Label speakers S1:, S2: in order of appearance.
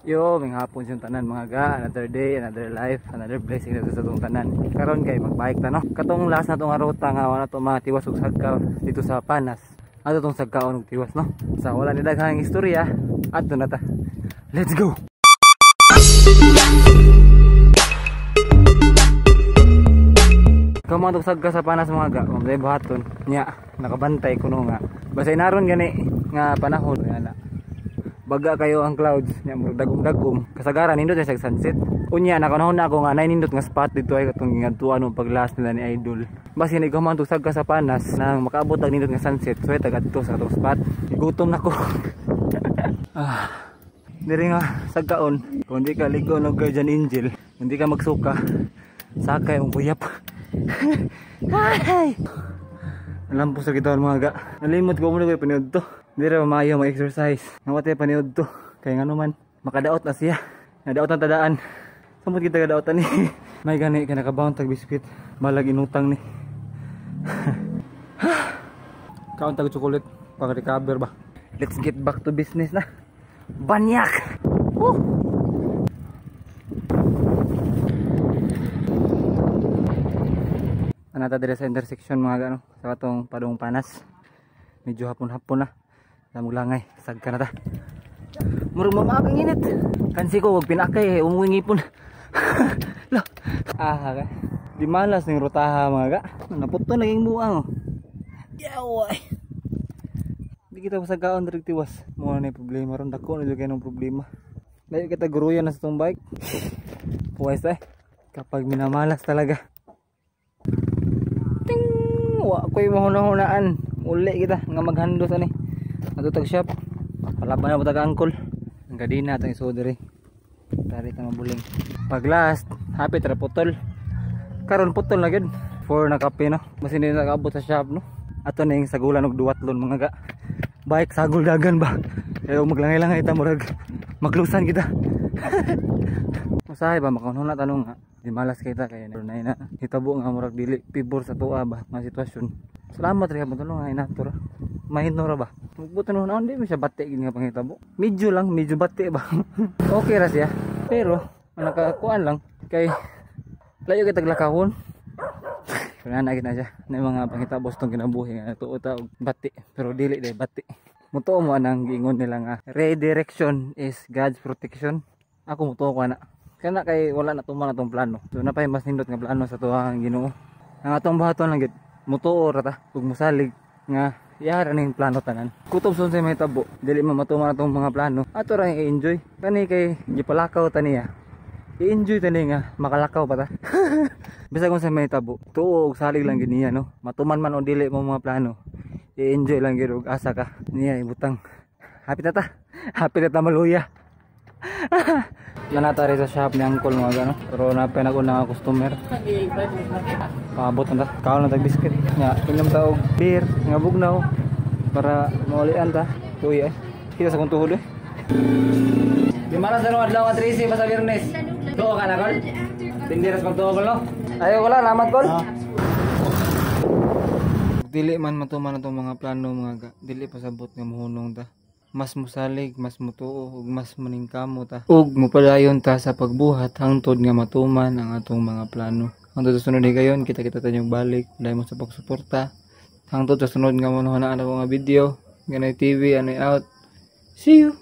S1: Yo, may hapon siyang tanan mga ga. Another day, another life, another blessing na sa itong tanan. Karon kay magbike ta, no? Katong last na itong ruta nga wala to matiwas og sagka dito sa Panas. Ato tong sagkaon og tiwas, no? Sa wala ni daghang istorya, adto na ta. Let's go. Kamu atong sagka sa Panas mga ga, mamday buhaton. Nya, nakabantay kuno nga. Basta inaron gani nga panahon ana. Baga kayo ang clouds nya, murag dagom-dagom. Kasagaran nindot sa sunset. Unya nakanahon na ako nga nay nindot nga spot dito ay katong gingadtuan og paglas nila ni Idol. Basin ikaw man sagka sa Panas nang makaabot ang nindot nga sunset. So taga dito sa atong spot. Gutom na ko. Diri nga sagkaon, kung di ka ligo og guardian angel, hindi ka magsuka, sakay ang kuyap. Ay! Alam po sa kita mga ga. Nalimot ko muna ko paniud to. Hindi ra maayo mag-exercise. Nawatay paniud to. Kaya nga naman, makadaot na siya. Nadaot ang tadaan. Samot kita kadaotan ni. May gani ka nakabaon tag biskwit. Malag inutang ni. Kaon tag chocolate para recover ba. Let's get back to business na. Banyak. Woo! Anata dire sa intersection mga gano sa katong padung Panas. Medyo hapon-hapon na. Lamog langay, sagka na ta. Murag mamaag ang init. Kansi ko wag pinakay eh, umuwi ngipon. Lo. Ah, ka. Di malas ning rutaha mga ga. Naputo naging buang oh. Yaway. Di kita pasagkaon direk tiwas. Mo na problema ron, dako na jud kay nung problema. Layo kita guruyan na sa tong bike. Puwes eh. Kapag minamalas talaga. Ting! Wa ko'y mahuna-hunaan. Uli kita nga maghandos ani. Ato tag shop. Palaban na tag angkol. Ang kadina atong isuod diri. Tari ta mabuling. Pag last, happy tra putol. Karon putol na gyud. 4 na kape no. Masin din nakaabot sa shop no. Ato na yung sagulan og duwatlon mga ga. Bike sagol dagan ba. Kaya maglangay-langay ta murag maglusan kita. Usahay ba makaunhuna tanong nga. Di malas kita kay na hitabo nga murag dili pibor sa tuwa ba nga sitwasyon. Salamat rin mo tulong nga inato ra. Mahino ra ba? Mugbutan naon di mo siya bati gid nga panghitabo. Medyo lang, medyo bati ba. Okay ra siya. Pero nakakuan lang kay layo kay taglakawon. Kuna na gid na siya. Na mga panghitabo sa tong kinabuhi nga tuo ta og bati pero dili day bati. Mutuo mo anang giingon nila nga redirection is God's protection. Ako mutuo ko ana. Kana kay wala na tuman atong plano. So napay mas nindot nga plano sa tuwang Ginoo. Ang atong buhaton lang gid mutuo ra ta ug mosalig nga yara ning plano tanan. Kutob sun sa mahitabo, dili man matuman atong mga plano. Ato ra i-enjoy. Kani kay gipalakaw ta niya. I-enjoy ta niya nga makalakaw pa ta. Bisag kung sa mahitabo, tuo og salig lang gid niya no. Matuman man o dili mo mga plano. I-enjoy lang gid og asa ka niya ibutang. Happy ta ta. Happy ta ta maluya. Nanata rin sa shop ni Uncle mga gano. Pero napay na ko na customer. Paabot na ta. Kaon na tag biscuit. Nga, inom ta og beer nga bugnaw para maulian ta. Tuwi eh. Kita sa kong tuhod eh. Di malas na adlaw 13 pa sa Biyernes. Tuo ka na kol? Tindiras pag tuo kol no? Ayo wala, lamat kol. Dili man matuman atong mga plano mga ga. Dili pasabot nga mohunong ta. Mas musalig, mas mutuo, ug mas maningkamo ta. Ug mupadayon ta sa pagbuhat hangtod nga matuman ang atong mga plano. Hangtod sa sunod higayon, kita-kita tanyong balik. Dahil mo sa pagsuporta. Hangtod sa sunod nga manuhunaan ako nga video. Ganoy TV, anoy out. See you!